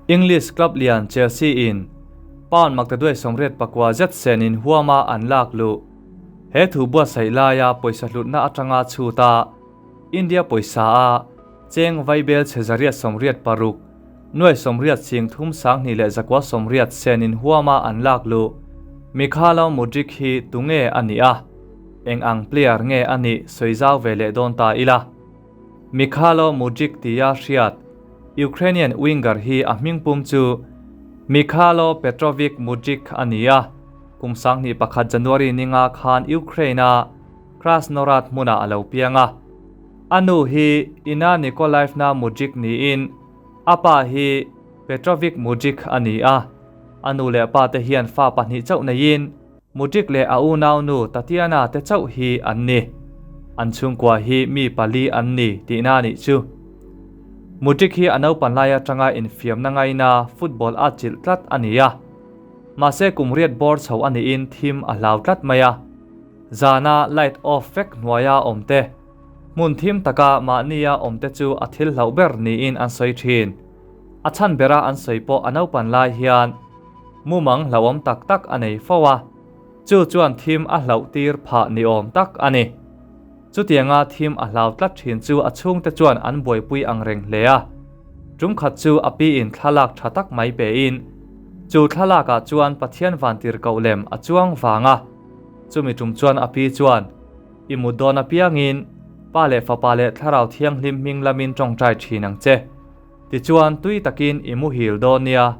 English club lian Chelsea in pound maktaduai 89 zet senin huama an lak luh. He thu buatsaih laia pawisa hlutna atanga chhuta India pawisa a cheng vaibel chhe 186 nuai 80 sing thum sang hnih leh 980 senin huama an lak luh. Mykhailo Mudryk hi tunge a ni a, eng ang player nge a nih sawi zau ve leh dawn ta ila. Mykhailo Mudryk tia hriat Ukrainian winger hi a hmingpum chu Mykhailo Petrovych Mudryk a ni a, kum 2001 January ninga khan Ukraine a Krasnorad hmunah a lo piang a. A nu hi Inna Nikolaevna Mudryk niin a pa hi Petrovych Mudryk a ni a. A nu leh pa te hian fa pahnih chauh neiin Mudryk leh a unau nu Tatiana te chauh hi an ni. An chhungkua hi mi pali an ni tihna a nih chu. Mudryk hi a naupan lai atanga infiamna ngaina football a chilh tlat a ni a. Mahse kum riat bawr chho a niin thim a hlau tlat mai a. Zana light off vek hnuaia awm te, hmun thim taka mahnia awm te chu a thil hlauh ber niin an sawi thin. A chhan bera an sawi pawh a naupan lai hian mumang hlauhawm tak tak a nei fo a, chu chuan thim a hlauh tir phah ni awm tak a ni. Chutianga thim a hlau tlat thin chu a chhungte chuan an buaipui ang reng hle a. Tum khat chu a piin thlalak tha tak mai pein, chu thlalakah chuan Pathian vantir koh lem a chuang vang a. Chumi tum chuan a pi chuan, I mut dawn apiangin Pa leh Fapa leh Thlarau Thianghlim hming lamin tawngtai thin ang che. Tichuan tui takin i muhil dawn nia,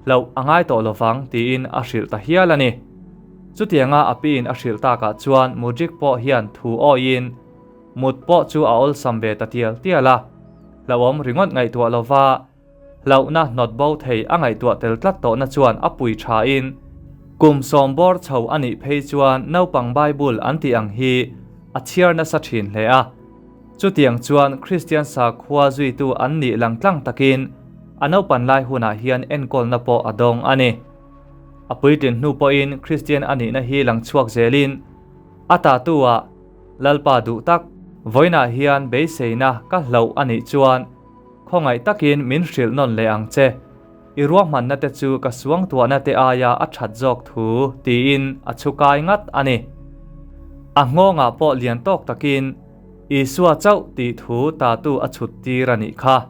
hlauh a ngai tawh lovang tiin a hrilh ta hial a ni. Chutianga a piin a hrilh takah chuan Mudryk pawh hian thu awiin mut pawh chu a awlsam ve ta tial tial a. Hlauhawm ringawt ngaihtuah lova hlauhna hnawt bo thei a ngaihtuah tel tlat tawhna chuan a pui thain kum 10 bawr chho a nih phei chuan naupang Bible an tih ang hi a chhiar nasa thin hle a. Chutiang chuan Kristian sakhua zuitu an nih lang tlang takin a naupan lai hunah hian enkawlna pawh a dawng a ni. A puitlin hnu pawhin Kristian a nihna hi lang chhuak zelin a tatu-ah Lalpa duh tak vawiinah hian beiseina ka hlauh a nih chuan khawngaih takin min hrilh nawn leh ang che. I ruahmanna te chu ka suang tuahna te aia a that zawk thu tiin a chhukai ngat a ni. A nghawngah pawh lian tawk takin Isua chauh tih thu tatu a chhut tir a nih kha.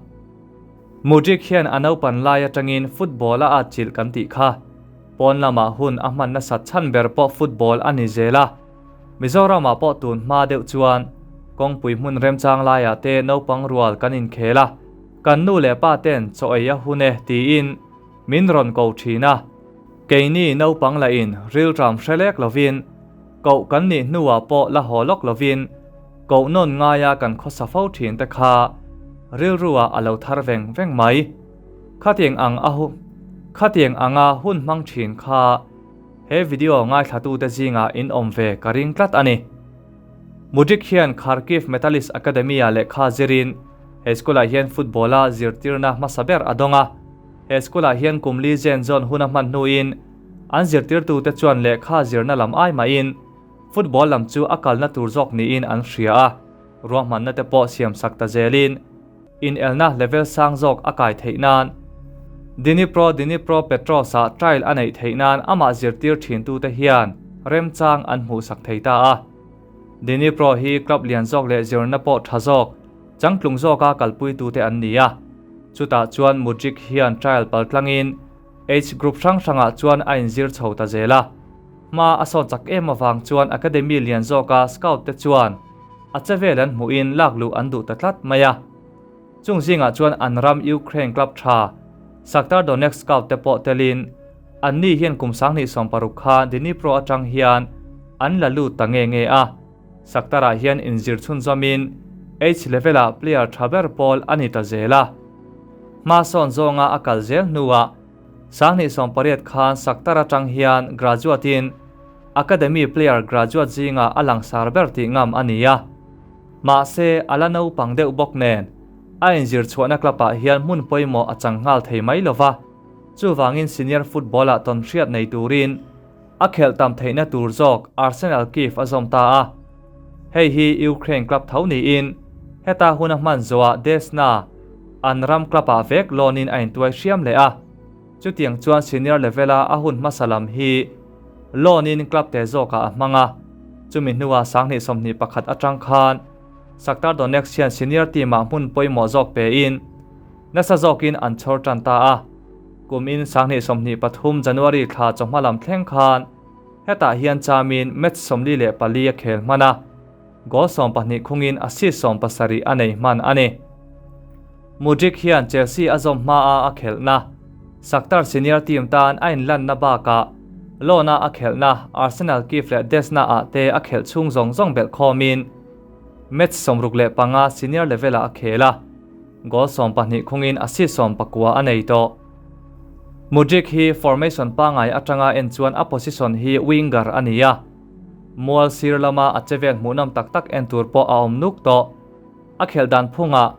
Mudryk hian a naupan lai atangin football a atchilh kan tih kha. Pawn lamah hun a hman nasat chhan ber pawh football a ni zel a. Mizoramah pawh tun hma deuh chuan kawngpui hmun remchang laiah te naupang rual kan inkhel a, kan nu leh pa ten chaw ei a hun e tiin min rawn ko thin a. Keini naupang lahin rilram hre lek lovin koh kan nih hnuah pawh la haw lawk lovin koh nawn ngaia kan khawsa fo thin te kha rilruah a lo thar veng veng mai. Khatiang ang a khatiang anga hun hmang thin kha he video ngaithlatute zingah in awm ve ka ring tlat a ni. Mudryk hian Kharkiv Metalist Academy-ah lehkha zirin he school-ah hian football-a zirtirna hmasa ber a dawng a. He school-ah hian kum li zen zawn hun a hman hnuin an zirtirtute chuan lehkha zirna lam ai mahin football lam chu a kalna tur zawk niin an hria a, ruahmanna te pawh siam sak ta zelin inelna level sang zawk a kai theih nan Dnipro Dnipropetrovsk-ah trial a neih theih nan amah zirtir thintute hian remchang an hmuhsak thei ta a. Dnipro hi club lian zawk leh zirna pawh tha zawk, changtlung zawka kalpuitute an ni a. Chutah chuan Mudryk hian trial paltlangin age group hrang hrangah chuan a inzir chho ta zel a. Hma a sawn chak em avang chuan academy lian zawka scout te chuan a che vel an hmuhin lak luh an duh ta tlat mai a. Chung zingah chuan an ram Ukraine club tha Shakhtar Donetsk scout te pawh telin anni hian kum 2016 kha Dnipro atang hian an la lut ta nge nge a. Shakhtar-ah hian inzir chhunzawmin age level-ah player tha ber pawl a ni ta zel a. Hma sawn zawnga a kal zel hnuah 2018 khan Shakhtar atang hian graduate-in academy player graduate zinga a langsar ber tih ngam a ni a. Mahse, a la naupang deuh bawk nen a inzir chhuahna club-ah hian hmun pawimawh a chang nghal thei mai lova, chuvangin senior football-ah tawn hriat nei turin a khelh tam theihna tur zawk Arsenal Kyiv a zawm ta a. Hei hi Ukraine club tho niin heta hun a hman zawhah Desna An ram club ah vek loan in a intuai hriam leh a, chutiang chuan senior level a a hun hmasa lam hi loan in club te zawk ah a hmang a, chumi hnuah 2021 atang khan Shakhtar Donetsk hian senior team ah hmun pawimawh zawk pe in nasa zawkin an chhawr tan ta a, kum in 2023 January thla chawhma lam thleng khan hetah hian chamin match 44 a khel hman a. Goal 12 khungin assist 70 a nei hman a ni. Mudryk hian Chelsea a zawm hmaa a khelhna Shakhtar senior team tan a inlanna bakah loan-a a khelhna Arsenal Kiev leh Desna-ah te a khelh chhung zawng zawng belh khawmin match 65 senior level-ah a khel a, goal 12 khungin assist 19 a nei tawh. Mudryk hi formation pangngai atanga en chuan a position hi winger a ni a. Mual sir lama a che vel hmuhnawm tak tak en tur pawh a awm nuk tawh. A khelh dan phungah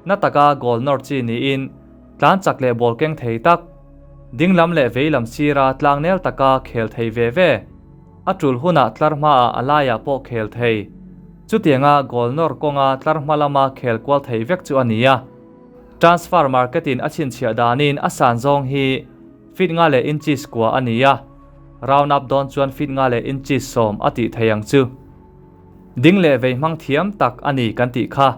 na taka goal nawr chi niin tlan chak leh ball keng thei tak, ding lam leh vei lam sira tlang nel taka khel thei ve ve, a tul hunah tlar hmaah a laiah pawh khel thei. Chutianga goal nawr kawnga tlar hma lama khel kual thei vek chu a ni a. Transfer market in a chhinchhiah danin a san zawng hi Feet nga leh inches kua a ni a, round up dawn chuan feet nga leh inches 10 a tih thei ang chu. Ding leh vei hmang thiam tak a ni kan tih kha.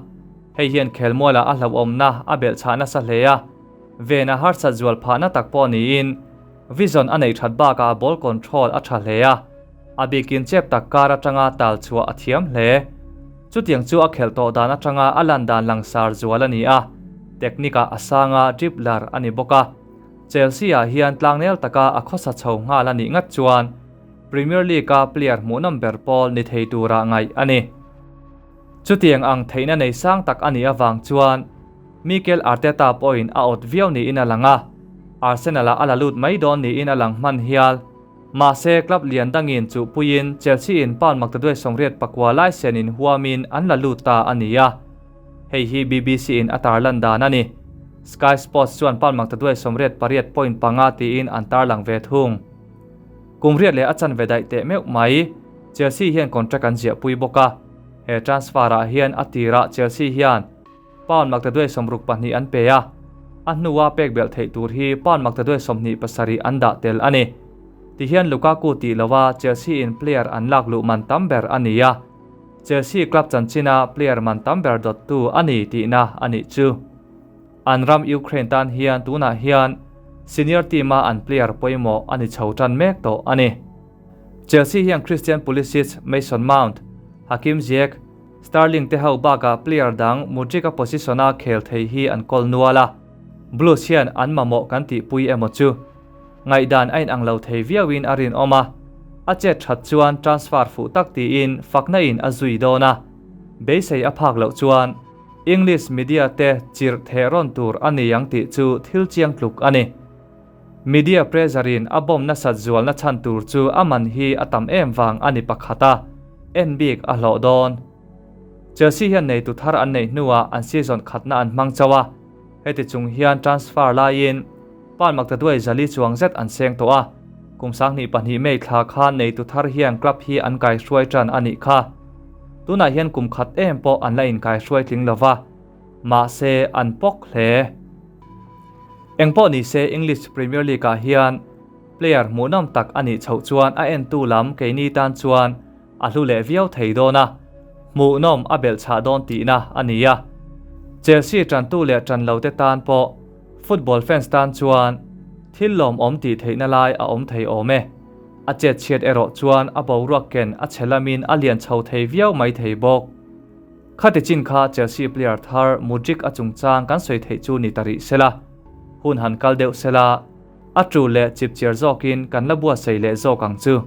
Hei hian khelmualah a hlauhawmna a belhchhah nasa hle a, ven a harsat zual phahna tak pawh niin vision a neih that bakah ball control a tha hle a, a bikin chep tak kar atanga tal chhuah a thiam hle. Chutiang chu a khelh tawh dan atanga a lan dan langsar zual a ni a, technique ah a sanga dribbler a ni bawk a. Chelsea ah hian tlangnel taka a khawsa chho nghal a nih ngat chuan Premier League a player hmuhnawm ber pawl ni thei tura ngaih a ni. Chutiang ang theihna nei sang tak a nih avang chuan Mikel Arteta pawhin a awt viau niin a lang a, Arsenal ah a la lut mai dawn niin a lang hman hial. Mahse club lian dangin chuhpuiin Chelsea in pound maktaduai 89 lai senin huamin an la lut ta a ni a. Hei hi BBC in a tarlan dan a ni. Sky Sports chuan pound maktaduai 88.5 tiin an tarlang ve thung. Kum riat leh a chanve daih teh meuh mai. Chelsea hian contract an ziahpui bawk a. He transfer ah hian a tirah Chelsea hian pound maktaduai 62 an pe a. A hnua pek belh theih tur hi pound maktaduai 27 an dah tel a ni. Tihian Lukaku tih lova Chelsea in player an lak luh man tam ber a ni a. Chelsea club chanchina player man tam ber dawttu a ni tihna a nih chu. An ram Ukraine tan hian tunah hian senior team a an player pawimawh a ni chho tan mek tawh a ni. Chelsea hian Christian Pulisic, Mason Mount, Hakim Ziyech, Sterling te ho bakah player dang Mudryk-a position-a khel thei hi an kawl nual a. Blues hian an mamawh kan tihpui emaw chu. Ngaihdan a inang lo thei viauin a rinawm a, a chet that chuan transfer fuh tak tiin fakna in a zui dawn a, beisei a phak loh chuan English media te chirh theh rawn tur a ni ang tih chu thil chiang tluk a ni. Media pressure in a bomb nasat zualna chhan tur chu a man hi a tam em vang a ni pakhat a, en bik a hlawh dawn. Chelsea hian neitu thar an neih hnuah an season khatna an hmang chauh a, heti chung hian transfer laiin Pan maktaduai zali chuang zet an seng tawh a, kum 2002 May thla khan neitu thar hian club hi an kaihruai tan a nih kha. Tunah hian kum khat em pawh an la inkaihruai tling lova, mahse an pawk hle. Engpawh ni se English Premier League ah hian player hmuhnawm tak a nih chhoh chuan a entu lam keini tan chuan a hlu leh viau thei dawn a, hmuhnawm a belhchhah dawn tihna a ni a. Chelsea tantu leh tan lo te tan pawh football fans tan chuan thil lawmawm tih theihna lai a awm thei awm e. A chet chhiat erawh chuan a boruak ken a chhe lamin a lian chho thei viau mai thei bawk. Khati chin kha Chelsea player thar Mudryk a chungchang kan sawi theih chu ni ta rih sela, hun han kal deuh sela, a tul leh chipchiar zawkin kan la buatsaih leh zawk ang chu.